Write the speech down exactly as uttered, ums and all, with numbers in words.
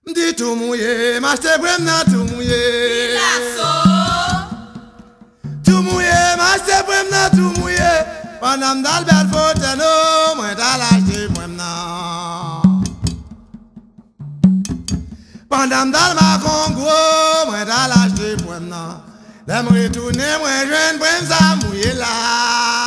M di tou mouye, m achte pwen m nan tou mouye. Tou mouye, m achte pwen m nan tou mouye. Pandan m t al Bèlfotèn o, mwen t al achte pwen m nan. Pandan m t al Makongo, mwen t al achte pwen m nan. Lè m retounen, mwen jwenn pwen m sa mouye la.